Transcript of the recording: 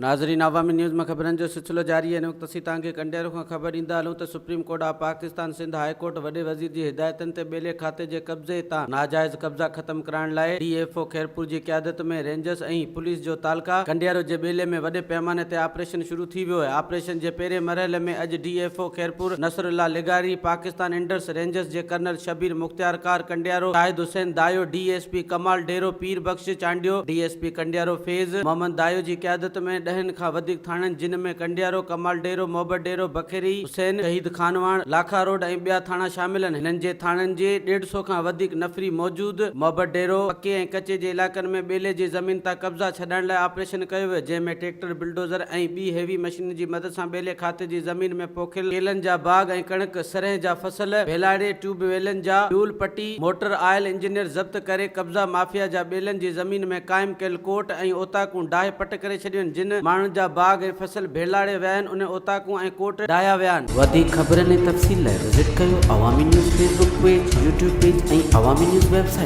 ناظرين عوامي نيوز مان خبرن جو سلسلو جاري آهي هن وقت اسين توهان کي ڪنڊيارو کان خبر ڏيندا هلون ته supreme court of Pakistan Sindh high court وڏي وزير جي هدايتن تي ٻيلي کاتي جي قبضي تان ناجائز قبضا ختم ڪرائڻ لاء ڊي ايف او خيرپور جي قيادت ۾ رينجرز ۽ پوليس جو تعلقه ڪنڊيارو جي ٻيلي ۾ وڏي پئماني تي آپريشن شروع ٿي ويو آهي آپريشن جي پهرين مرحلي ۾ اڄ D F O Khairpur Nasrullah لغاري پاڪستان انڊس رينجرز جي ڪرنل شبير مختيارڪار Kandiaro Shahid Hussain Dayo D S P Kamal Dero Pir Bakhsh Chandio D S P Kandiaro Faiz Muhammad Dayo جي قيادت ۾ ڏهن کان وڌيڪ ٿاڻن جن ۾ ڪنڊيارو، ڪمال ڊيرو، محبت ڊيرو، بکيري، حسين، شهيد خانواهڻ، لاکا روڊ ۽ ٻيا ٿاڻا شامل آهن. هنن جي ٿاڻن جي ڏيڍ سئو کان وڌيڪ نفري موجود محبت ڊيرو، پڪي ۽ ڪچي جي علائقن ۾ ٻيلي جي زمين تان قبضا ڇڏائڻ لاء آپريشن ڪيو ويو جنهن ۾ ٽريڪٽر، بلڊوزر ۽ ٻي هيوي مشينري جي مدد سان ٻيلي کاتي جي زمين ۾ پوکيل ڪيلن جا باغ ۽ ڪڻڪ، سرنهن جا فصل ڀيلاڙي، ٽيوب ويلن جا فيول پٽي، موٽر آئل انجنيئر ضبط ڪري قبضا مافيا جا ٻيلن جي زمين ۾ قائم ڪيل ڪوٽ ۽ اوطاقون ڊاهي پٽ ڪري ڇڏيون آهن، جن ماڻهن جا باغ ۽ فصل ڀيلاڙي ويا آهن انهي اوطاقون ۽ ڪوٽ ڊاهيا ويا آهن. وڌيڪ خبرن ۽ تفصيل لاء وزٽ ڪيو Awami news Facebook page, YouTube page ۽ Awami news website.